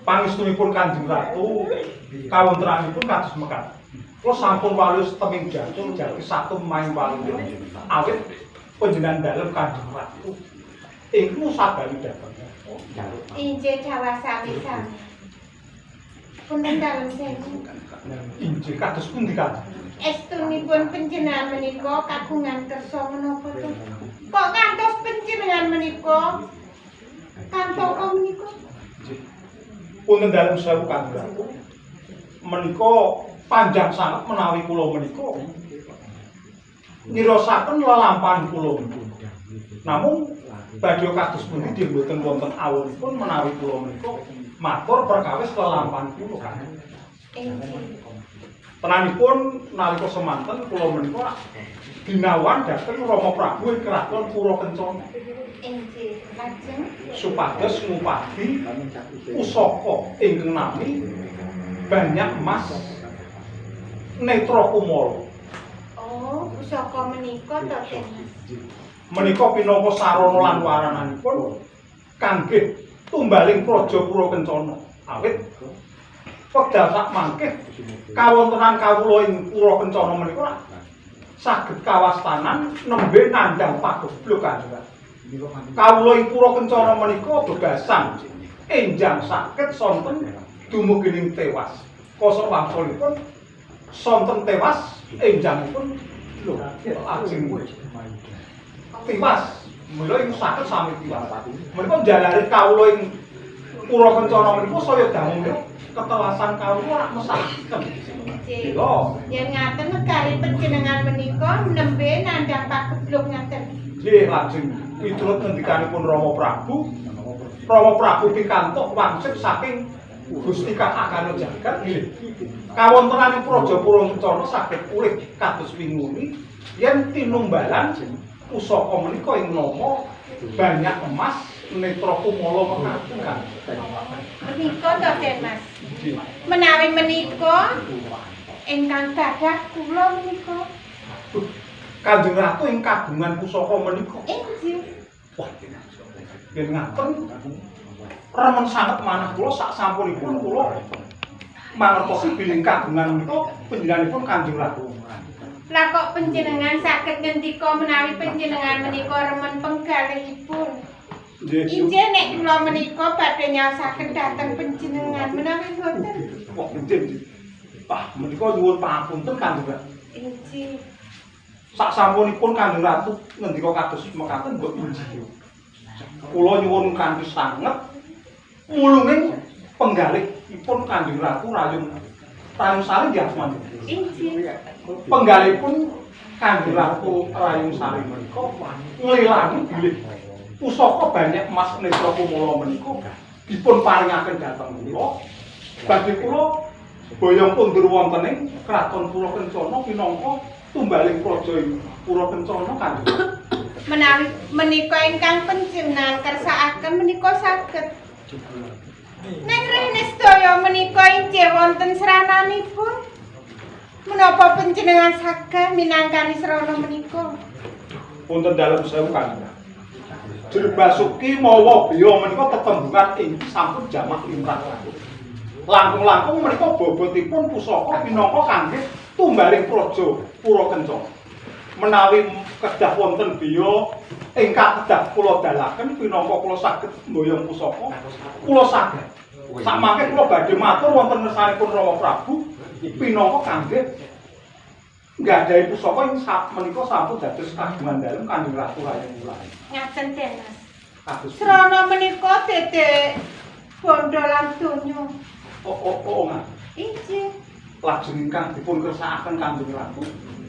Pangestunipun Kanjeng Ratu kawontenanipun kados mekaten. Kula sampun walus teming jatuh jati satu main waluyo awit panjenengan dalem Kanjeng Ratu. Ingkang sabali dhateng. Injih dhawah sami-sami. Punten dalem sewu. Injih kados pundi Kanjeng? Estunipun panjenengan menika kagungan kersa menapa to? Kok ngantos panjenengan menika kantoko menika? Injih. Punten dalem sewu Kanjeng Ratu. Menika panjang sanget menawi kula menika nirasaken lelampahan kula menika. Namung badhe kados pundi dene mboten wonten awonipun menawi kula menika matur perkawis lelampahan kula Kanjeng. Injih. Tenanipun nalika semanten kula menika dinawan dhateng Rama Prabu ing Kraton Pura Kencana Injih. Lajeng supados ngupadi pusaka ingkang nami Banyak Mas Netra Kumala. Oh, pusaka menika to, Den Mas. Menika pinangka sarana lan warananipun kangge tumbaling praja Pura Kencana. Awit wekdal sak mangke kawontenan kawula ing Pura Kencana menika saged kawastanan nembe nandhang pagebluk Kanjeng. Kawula ing Pura Kencana menika bebasan enjang saged sonten dumugining tewas. Kosok wangsulipun sonten tewas enjangipun lho lajeng tiwas. Mila ing saged sami tiwas. Menika njalari kawula ing Pura Kencana menika saya dangu menika ketelasan kawula ora mesaken. Injih. Mila Yen ngaten negari panjenengan menika nembe nandhang pagebluk ngaten. Nggih lajeng miturut ngendikanipun Rama Prabu, Rama Prabu pikantuk wangsit saking Gusti Kang Akana Jagat bilih kawontenaning Praja Pura Kencana saged pulih kados winguni yen tinumbalan pusaka menika ing nama Banyak Emas Netra Kumala mekaten. Menika to, Den Mas. Menawi menika ingkang gadah kula menika. Kanjeng Ratu ing kagungan pusaka menika. Injih. Wah, yen ngaten remen sanget manah kula sak sampunipun kula mangertosi bilih kagungan menika panjenenganipun Kanjeng Ratu. Lah kok panjenengan saged ngendika menawi panjenengan menika remen penggalihipun? Nggih. Injih nek kula menika badhe nyaosaken dhateng panjenengan menawi mboten. Wah, nggih. Wah, menika nyuwun pangapunten Kanjeng Ratu. Injih. Sak sampunipun Kanjeng Ratu ngendika kados mekaten mbok injih. Kula nyuwun kanthi sanget mulunging penggalihipun Kanjeng Ratu Rayung Rayung Sari nggih asmanipun. Injih. Penggalihipun Kanjeng Ratu Rayung Sari menika nglilani bilih pusaka Banyak Mas Netra Kumala menika dipun paringaken dhateng kula. Badhe kula boyong kundur wonten ing Kraton Pura Kencana pinangka tumbaling praja ing Pura Kencana Kanjeng. Menawi menika ingkang panjenengan kersakaken menika saged. Ning rene sedaya menika injih wonten srananipun. Menapa panjenengan saged minangkani srana menika? Punten dalem sewu Kanjeng. Jero Basuki mawa beya menika tetembungan ing sampun jamak limrah. Langkung-langkung menika bobotipun pusaka pinangka kangge tumbaling praja Pura Kencana. Menawi kedah wonten beya ingkang kedah kula dalaken pinangka kula saged mboyong pusaka, kula saged. Sakmangke kula badhe matur wonten ngersanipun Rama Prabu pinangka kangge nggadahi pusaka ing menika sampun dados kagungan dalem Kanjeng Ratu Rayung Wulan. Ngaten Den Mas. Kados Srana menika dedek bondo lan donya. Oh, oh, oh, ngaten. Injih. Lajeng ingkang dipun kersakaken Kanjeng Ratu.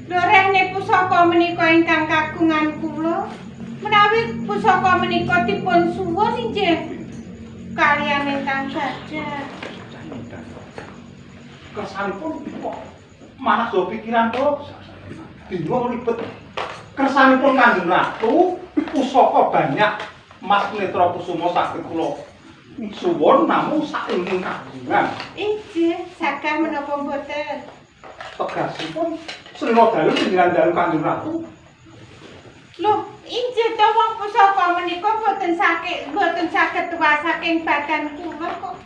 Lho rehne pusaka menika ingkang kagungan kula. Menawi pusaka menika dipun suwun injih kaliyan ingkang gadah. Kersanipun kok manah do pikiran kula bingung ribet. Kersanipun Kanjeng Ratu pusaka Banyak Mas Netra Kusuma saged kula suwun namung saking kagungan. Injih, saged menapa mboten? Tegasipun slira dalu panjenengan dalu Kanjeng Ratu. Lho, injih to wong pusaka menika mboten sakit, mboten saged tuwa saking badan kula kok.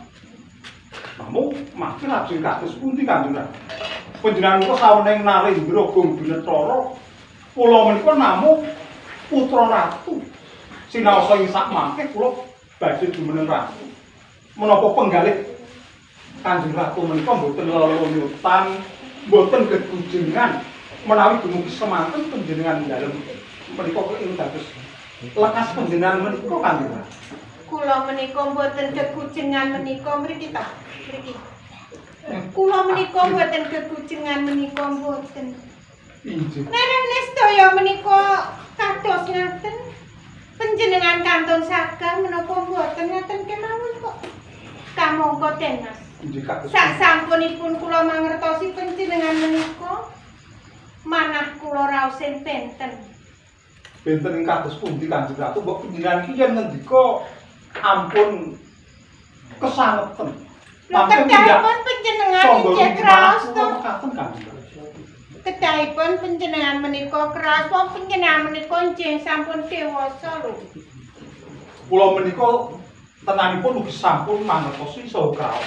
Mangke lajeng kados pundi Kanjeng Ratu? Panjenengan menika saweneng Narendra Gong Binetara, kula menika namung putra ratu. Sinaosa ing sakmangke kula badhe jumeneng ratu. Menapa penggalih Kanjeng Ratu menika mboten lelonyutan, mboten gegujengan menawi dumugi semanten panjenengan dalem menika ing dados lekas panjenengan menika Kanjeng Ratu. Kula menika mboten gegujengan menika mriki ta. Mriki. Kula menika mboten gegujengan menika mboten. Inggih. Nerene sedaya menika kados ngaten. Panjenengan kantun sagah menapa mboten ngaten kemawon kok. Kamangka Den Mas. Inggih kados. Sak sampunipun kula mangertosi panjenengan menika manah kula raosin benten. Benten ing kados pundi Kanjeng Ratu? Mbok panjenengan iki yen ngendika ampun kesangeten. Lho kedahipun panjenengan inggih kraos to. Mekaten Kanjeng Ratu. Kedahipun panjenengan menika kraos wong panjenengan menika inggih sampun dewasa lho. Kula menika tenanipun ugi sampun mangertosi saha kraos.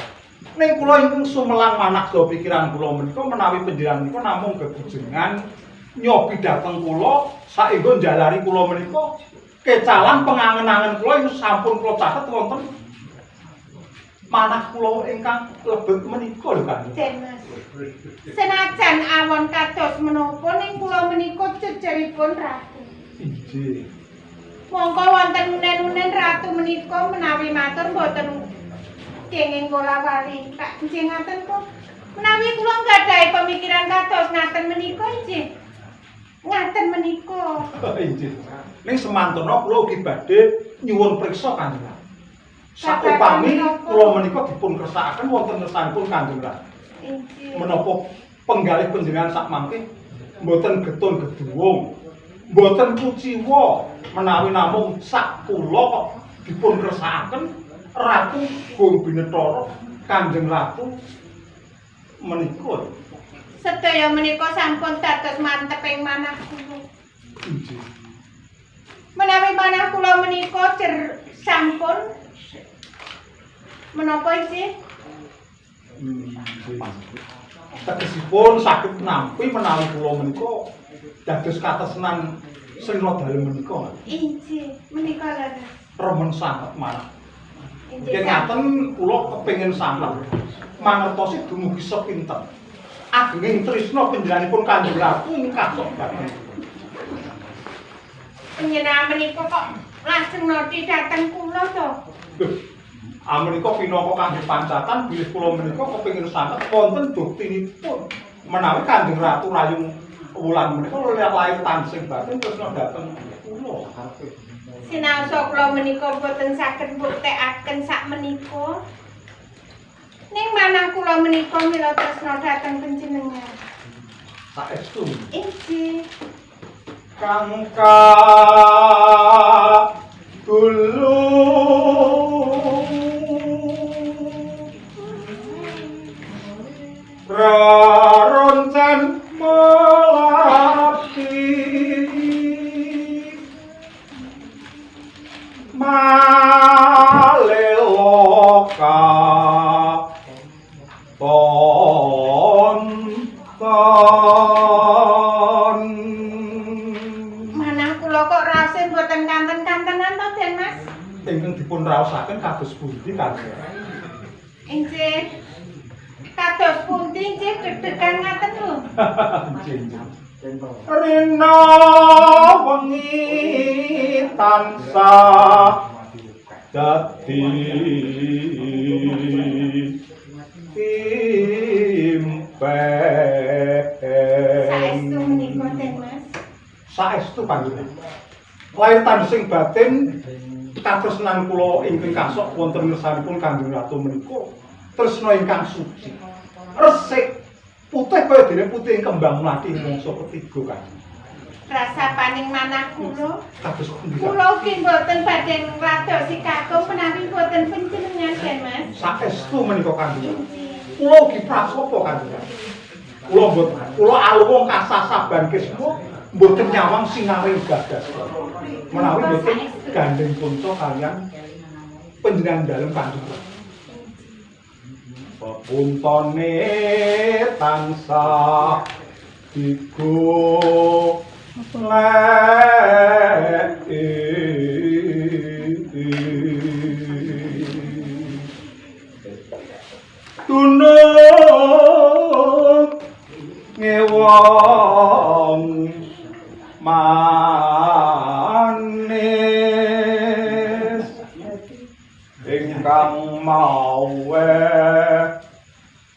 Ning kula ingkang sumelang manah saha pikiran kula menika menawi panjenengan menika namung gegujengan nyobi dhateng kula saengga njalari kula menika kecalan pengangen-angen kula ingkang sampun kula catet wonten manah kula ingkang lebet menika lho Kanjeng. Den Mas. Senajan awon kados menapa ning kula menika jejeripun ratu. Inggih. Mongko wonten unen-unen ratu menika menawi matur mboten kenging kula-wali. Kak nggih ngaten kok. Menawi kula nggadahi pemikiran kados ngaten menika inggih. Ngaten menika. Inggih. Ning semantena kula ugi badhe nyuwun priksa Kanjeng Ratu. Saupami kula menika dipun kersakaken wonten ngersanipun Kanjeng Ratu. Inggih. Menapa penggalih panjenengan sakmangke mboten getun geduwung, mboten kuciwa menawi namung sak kula kok dipun kersakaken Ratu Gong Binetara Kanjeng Ratu menika. Sedaya menika sampun dados manteping manah kula. Inggih. Menawi manah kula menika jer sampun menapa inggih? Inggih. Tegesipun saged nampi menawi kula menika dados katesenan srina dalem menika. Inggih, menika leres. Remen sanget manah. Inggih. Yen ngaten kula kepengin sanget mangertosi dumugi sepinten agenging trisna panjenenganipun Kanjeng Ratu ing kasok dhateng. Panjenengan menika kok lajeng noti dhateng kula to? Lho, amenika pinangka kangge pancatan bilih kula menika kepengin sanget wonten buktinipun menawi Kanjeng Ratu Rayung Wulan menika lahir tansing batin tresna dhateng kula. Sinaosa kula menika boten saged mbuktekaken sak menika. Ning manah kula menika mila tresna dhateng panjenengan. Saestu. Inggih. Kang dulu raroncan melati maleloka tonton. Manah kula kok raose mboten kanten-kantenan to, Den Mas? Ingkang dipun raosaken kados pundi Kanjeng? Inggih. Kados pundi inggih deg-degan ngaten lho. Inggih. Rina wengi tansah dadi timpen. Saestu menika, Den Mas. Saestu panjenengan. Lahir tandhusing batin katresnan kula ingkang kasok wonten ngersanipun Kanjeng Ratu menika tresna ingkang suci. Resik putih kaya dene putih kembang mlati mangsa ketiga Kanjeng. Rasa paning manah kula. Kados pundi? Kula ugi mboten badhe ngradosi kakung menawi mboten panjenengan, Den Mas. Saestu menika Kanjeng. Kula ugi prasapa Kanjeng. Kula mboten kula aluwung kasasaban kisma mboten nyawang sinaring gagas. Menawi mboten gandeng kanca kaliyan panjenengan dalem Kanjeng. Pepuntone tansah digoleki. Dunung ngewong manis ingkang mawe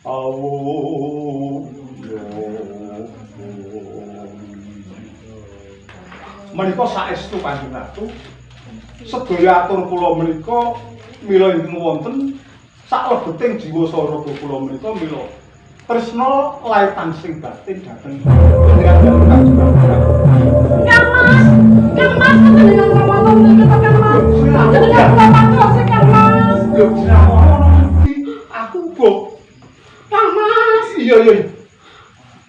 awu. Menika saestu Kanjeng Ratu, sedaya atur kula menika mila ingkang wonten saklebeting jiwa saha raga kula menika mila tresna lair tansing batin dhateng panjenengan Kanjeng Ratu. Kang Mas, Kang Mas panjenengan kawula mriki to Kang Mas. Panjenengan kula pados Kang Mas. Lho jenengan ana ngendi? Aku uga. Kang Mas. Iya iya.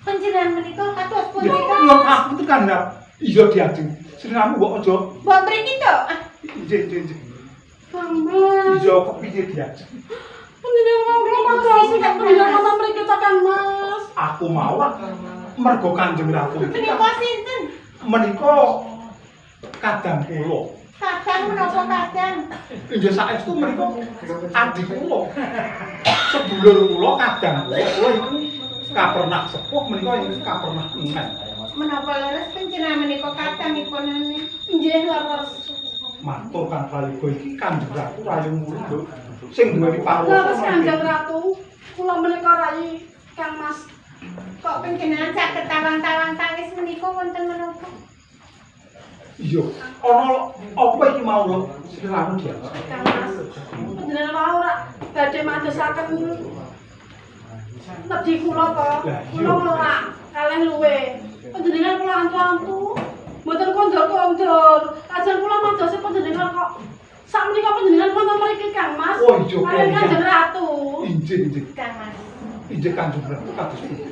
Panjenengan menika kados pundi? Lho aku tekan ya. Iya diajeng. Sliramu mbok aja. Mbok mriki to. Injih injih injih. Kang Mas. Iya kok piye diajeng? Panjenengan kula pados Kang panjenengan wonten mriki to Kang Mas. Aku mau mergo Kanjeng Ratu iki. Menika sinten? Menika kadang kula. Kadang menapa kadang? Inggih saestu menika adi kula. Sedulur kula kadang kula kula iku kapernah sepuh menika iku kapernah enem. Menapa leres panjenengan menika kadangipun ane? Nggih leres. Matur kang prayoga iki Kanjeng Ratu rayung murid sing duweni parwa. Leres Kanjeng Ratu, kula menika rayi Kang Mas. Kok panjenengan saged tawang-tawang tangis menika wonten menapa? Iya, ana apa iki mau lho sliramu diajeng. Kang Mas, panjenengan wau ora badhe madosaken nedhi kula to. Kula ora kalih luwe. Panjenengan kula antu-antu, mboten kondur-kondur. Lajeng kula madose panjenengan kok sakmenika panjenengan wonten mriki Kang Mas. Oh iya, kalih Kanjeng Ratu. Injih injih. Kang Mas. Injih Kanjeng Ratu kados pundi?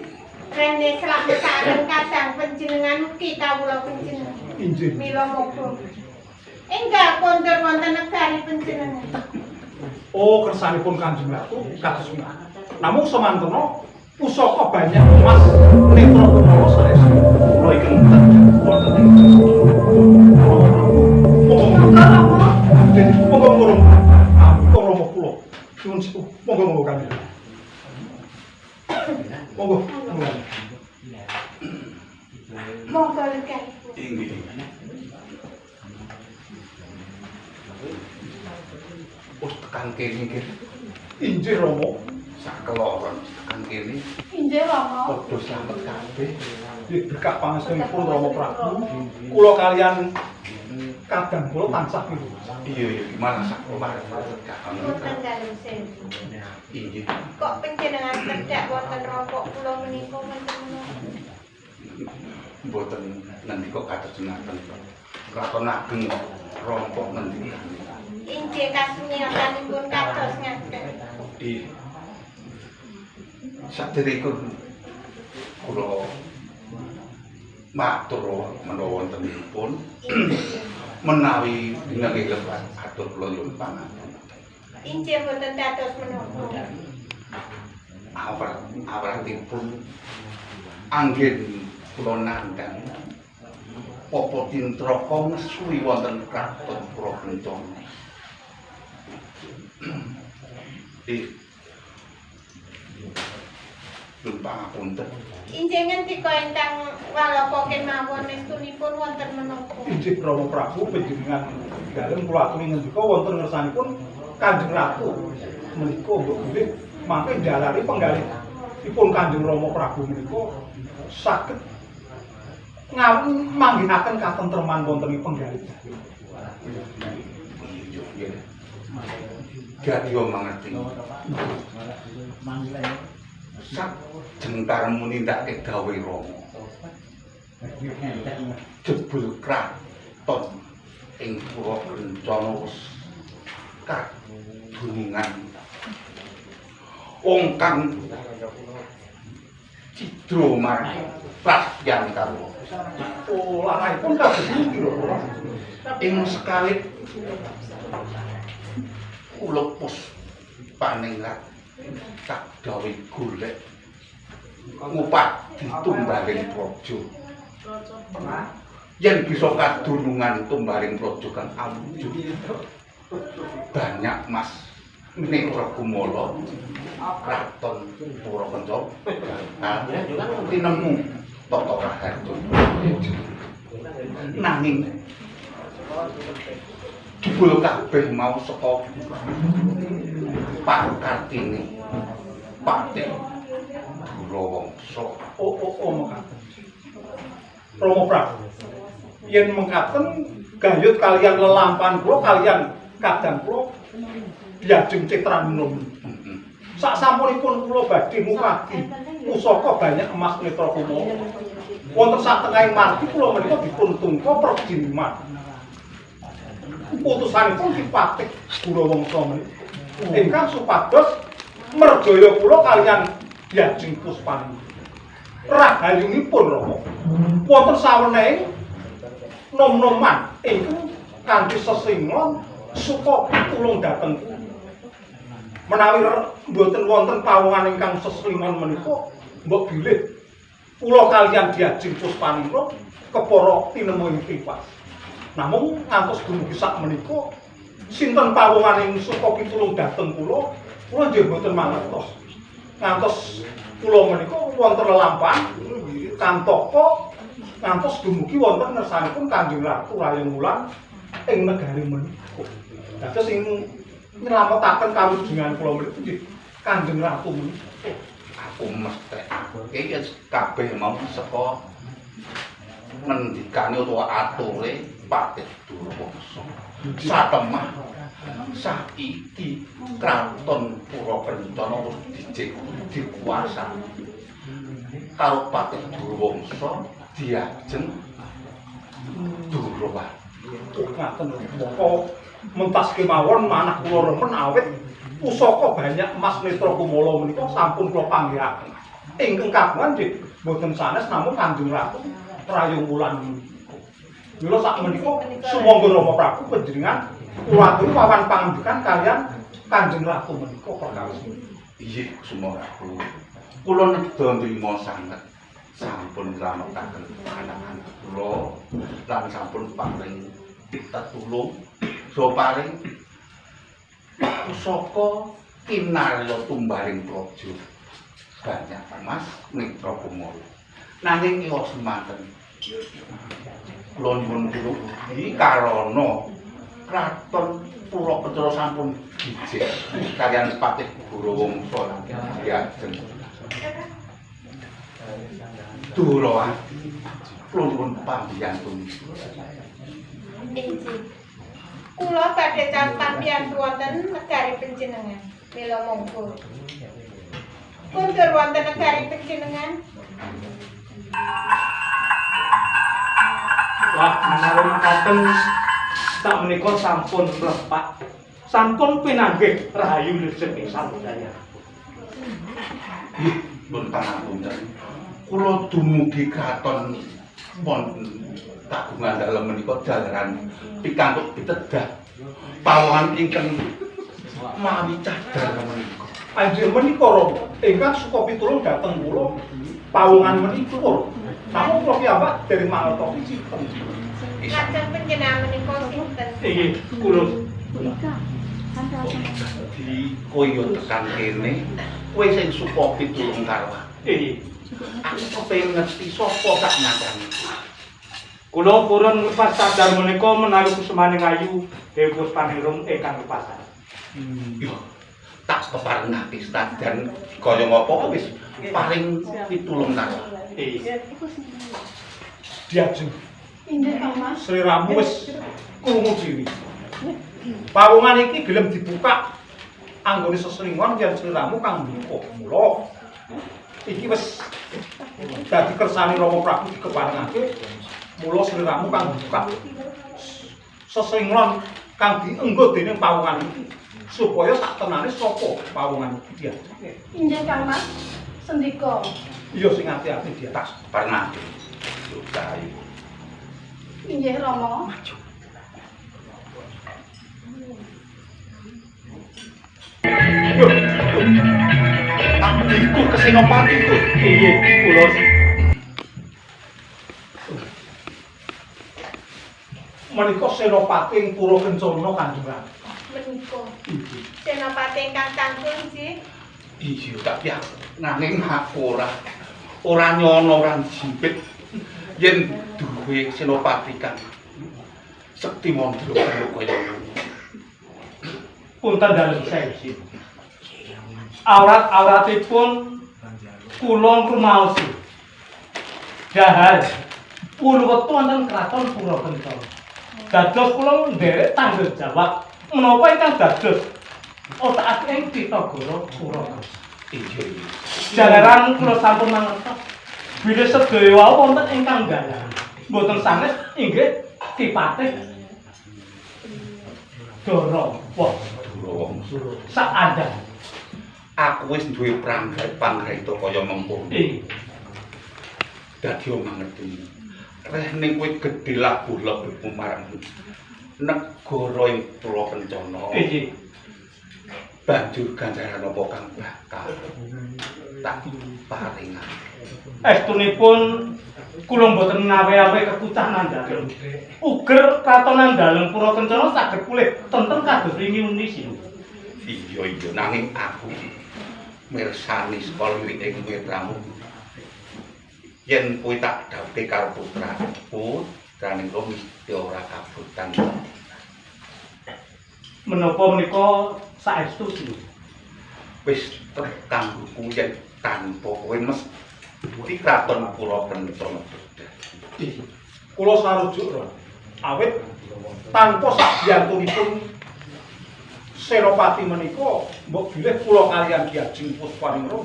Rene slamet kadang panjenengan ugi kawula panjenengan. Injih. Mila moga enggal kondur wonten negari panjenengan. Oh, kersanipun Kanjeng Ratu kados pundi? Namung semantena pusaka banyak emas netra kumala saestu kula iki wonten ing Monggo Rama. Monggo monggo Rama Rama kula. Suwun sepuh. Monggo monggo kami. Monggo monggo. Monggo leganipun. Inggih. Wis tekan kene iki. Injih Rama. Sakeloron tekan kene. Injih Rama. Padha slamet kabeh. Nggih berkah pangestunipun Rama Prabu. Kula kalian kadang kula tansah milu. Iya iya gimana sak kemarin. Wonten dalem sewu. Inggih. Kok panjenengan tedhak wonten rompok kula menika wonten menapa? Mboten ngendika kados ngaten. Kraton Ageng kok rompok ngendikan. Inggih kasunyatanipun kados ngaten. Iya. Saderengipun kula matur menawa wontenipun menawi dinanggih lepat atur kula nyuwun pangapunten. Inggih mboten dados menapa. Awratipun anggen kula nandhang Papa Tintraka ngesuwi wonten kraton Purwakencana. Nyuwun pangapunten. Inggih ngendika ingkang walaka kemawon estunipun wonten menapa? Injih Rama Prabu panjenengan dalem kula aturi ngendika wonten ngersanipun Kanjeng Ratu menika mbok bilih mangke njalari penggalihipun Kanjeng Rama Prabu menika saged manggihaken katentreman wonten ing penggalih. Gadya mangerti. Sak jengkarmu nindakake gawe Rama. Jebul kraton ing Purwakencana wis kaduningan. Wong kang cidra marang prasyan karo. Oh, larahipun kados pundi lho? Ing sekawit kula puspaningrat Tak gawe golek ngupadi tumbaling praja. Yen bisa kadunungan tumbaling praja kang awujud banyak mas Netra Kumala kraton Pura Kencana bakal tinemu tata raharja. Nanging jebul kabeh mau saka Pak Kartini Patih Durawangsa. Oh mekaten. Rama Prabu. Yen mekaten gayut kalian lelampahan kula kalian kadang kula diajeng citraningrum. Sak sampunipun kula badhe mupadi pusaka banyak emas Netra Kumala. Wonten satengahing margi kula menika dipun tungka perjiman. Putusanipun Ki Patih Durawangsa menika ingkang supados merjaya kula kalian diajeng Puspaningrum. Rahayunipun Rama wonten sawenehing nom-noman ingkang kanthi sesinglon suka pitulung dhateng kula. Menawi mboten wonten pawongan ingkang seslingon menika mbok bilih kula kalian diajeng Puspaningrum kepara tinemu ing tiwas. Namung ngantos dumugi sak menika sinten pawongan ing suka pitulung dhateng kula, kula nggih mboten mangertos. Ngantos kula menika wonten lelampahan kantaka ngantos dumugi wonten ngersanipun Kanjeng Ratu Rayung Wulan ing negari menika. Dados ing nylametaken kawujudan kula menika nggih Kanjeng Ratu menika. Aku mesthekake yen kabeh mau saka ngendikane utawa ature Patih Durawangsa. Satemah saiki kraton Pura Kencana wis dijek dikuasani karo Patih Durawangsa diajeng Durawati. Ngaten mongko mentas kemawon manah kula remen awit pusaka banyak emas Netra Kumala menika sampun kula panggihaken. Ingkang kagungan nggih mboten sanes namung Kanjeng Ratu Rayung Wulan menika. Mila sak menika sumangga Rama Prabu panjenengan kula aturi wawan pangandikan kalian Kanjeng Ratu menika perkawis menika. Inggih Kusuma Prabu. Kula nedha nrima sanget sampun nglametaken anak-anak kula lan sampun paring pitetulung saha paring pusaka kinarya tumbaling praja banyak emas Netra Kumala. Nanging iya semanten kula nyuwun ugi karana kraton Pura Kencana sampun dijek kaliyan Patih Durawangsa lan diajeng Durawati. Kula nyuwun pambiyantu. Inggih. Kula badhe caos pambiyantu wonten negari panjenengan. Mila monggo. Kundur wonten negari panjenengan. Wah, menawi mekaten sak menika sampun mlepak. Sampun pinanggih rahayu lejeng ing samudaya. Nggih, pun pangapunten. Kula dumugi kraton wonten kagungan dalem menika jalaran pikantuk pitedah pawongan ingkang mawi cadar menika. Anjir menika Rama ingkang suka pitulung dhateng kula pawongan menika. Namung kula piyambak dereng mangertosi sinten. Lajeng panjenengan menika sinten? Inggih, kula di koyo tekan kene kowe sing suka pitulung karo aku. Inggih. Aku kepengin ngerti sapa sak nyatane. Kula purun lepas sadar menika menawi kusumaning ayu Dewi Puspaningrum ingkang lepasan. Yo, tak keparengake senajan kaya ngapa wis paring pitulung karo aku. Inggih. Diajeng Inggih Kang Mas. sliramu wis krungu dhewe. Pawongan iki gelem dibuka anggone seslingon yen sliramu kang mbuka. Mula iki wis dadi kersane Rama Prabu dikeparengake. Mula sliramu kang buka seslingon kang dienggo dening pawongan iki supaya sak tenane sapa pawongan iki diajeng. Inggih Kang Mas. Sendika. Iya sing ati-ati dia. Tak keparengake. Yo ayu. Inggih Rama. Abdiku ke Senopati ku. Iya, kula menika Senopati ing Pura Kencana Kanjeng Ratu. Menika. Senopati ingkang kangkung nggih. Iya, tapi aku nanging aku ora nyono ora jimpit yen duwe Senopati kang sekti mandra kaya ngono. Punten dalem saiki. Aurat-auratipun kula ngrumaosi. Dahar purweta wonten kraton Pura Kencana. Dados kula nderek tanggung jawab menapa ingkang dados otak-atik ing Pitagara Pura Kencana. Iya, iya. Jalaran kula sampun mangertos bilih sedaya wau wonten ingkang dalang. Mboten sanes inggih Ki Patih Dara Wangsa. Durawangsa. Sak andhang. Aku wis duwe panggraita kaya mengkono. Inggih. Dadi mangerti. Reh ning kowe gedhe labuh lebetmu marang negara ing Pura Kencana. Inggih. Banjur ganjaran apa kang bakal tak paringake. Estunipun kula mboten ngawe-awe kekucah nandalem. Uger kraton nandalem Pura Kencana saged pulih tentrem kados wingi uni sinuwun. Iya iya nanging aku mirsani saka liwik ing putramu. Yen kowe tak dhawuhke karo putraku, putraning kula mesti ora kabutan. Menapa menika saestu sinuwun? Wis trep kanggoku yen tanpa kowe mesti kraton Pura Kencana. Kula sarujuk Ron. Awit tanpa sabiyantunipun Senopati menika mbok bilih kula kaliyan Ki Ajeng Puspaningrum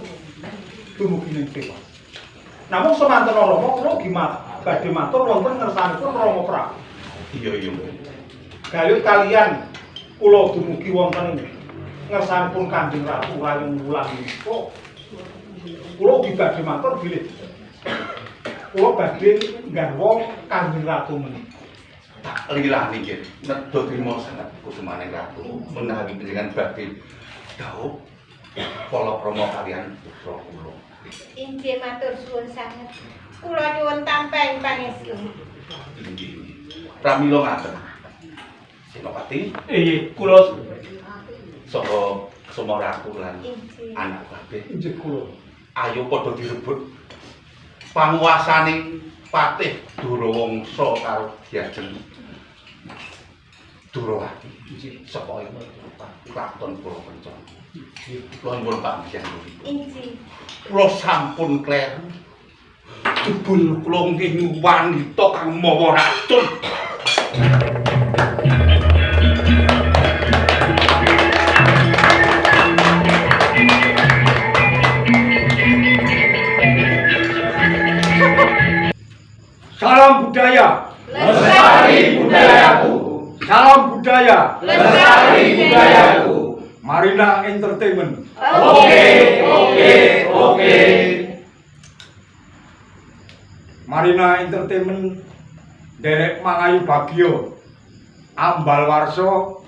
dumugi ning tewas. Namung semanten Rama kula ugi badhe matur wonten ngersanipun Rama Prabu. Iya iya. Gayut kaliyan kula dumugi wonten ngersanipun Kanjeng Ratu Rayung Wulan menika. Kula ugi badhe matur bilih kula badhe nggarwa Kanjeng Ratu menika. Tak lilani nggih, nedha trima sanget kusumaning ratu menawi panjenengan badhe dhaup palakrama kaliyan putra kula. Inggih matur suwun sanget. Kula nyuwun tampeng pangestu. Inggih. Pramila ngaten. Senopati, Inggih, kula saha Kusuma Ratu lan anak kabeh. Inggih kula. Ayo padha direbut panguwasaning Patih Durawangsa karo Diajeng Durawati. Saka ing kraton Pura Kencana. Kula nyuwun pambiyantunipun. Inggih. Kula sampun kleru. Jebul kula nggih wanita kang mawa racun. Salam budaya. Lestari budayaku. Salam budaya. Lestari budayaku. Marina Entertainment. Oke, oke, oke. Marina Entertainment derek Mangayu Bagyo Ambal Warso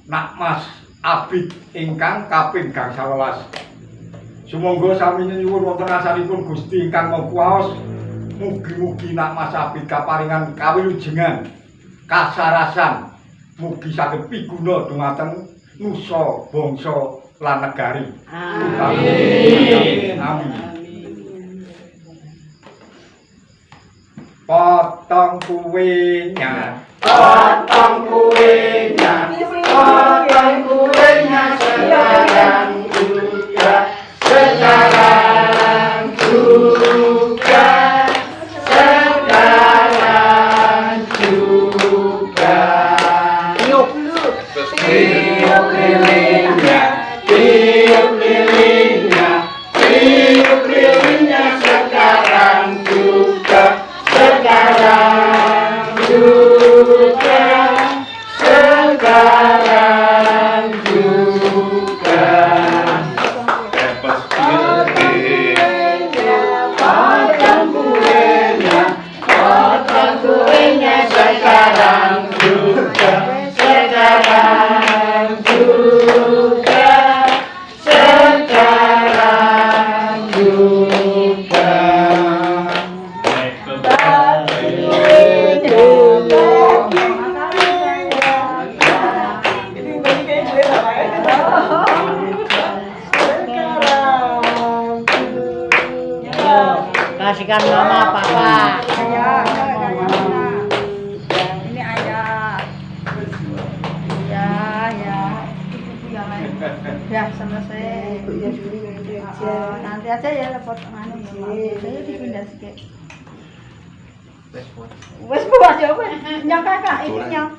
Nak Mas Abid ingkang kaping gangsal welas. Sumangga sami nyuwun wonten asmanipun Gusti ingkang Maha Kuwaos. Mugi-mugi Nak Mas Abid kaparingan kawilujengan kasarasan, mugi saged piguna dumateng nusa bangsa lan negari. Amin. Amin. Potong kuenya, potong kuenya, potong kuenya sekarang juga, sekarang juga. Sekarang juga. Tiup lilinnya, tiup lilinnya, tiup lilinnya sekarang juga, sekarang juga, sekarang juga. Kasihkan mama, papa. Ayah, ayah, ayah. Ini ayah. Ya, ya. Ibu yang lain. Ya, selesai. Ibu ya dulu nanti aja. Oh, nanti aja ya potongan ya. Saya dipindah sedikit. Wes puas ya wes. Nyong, Kakak, itu nyong.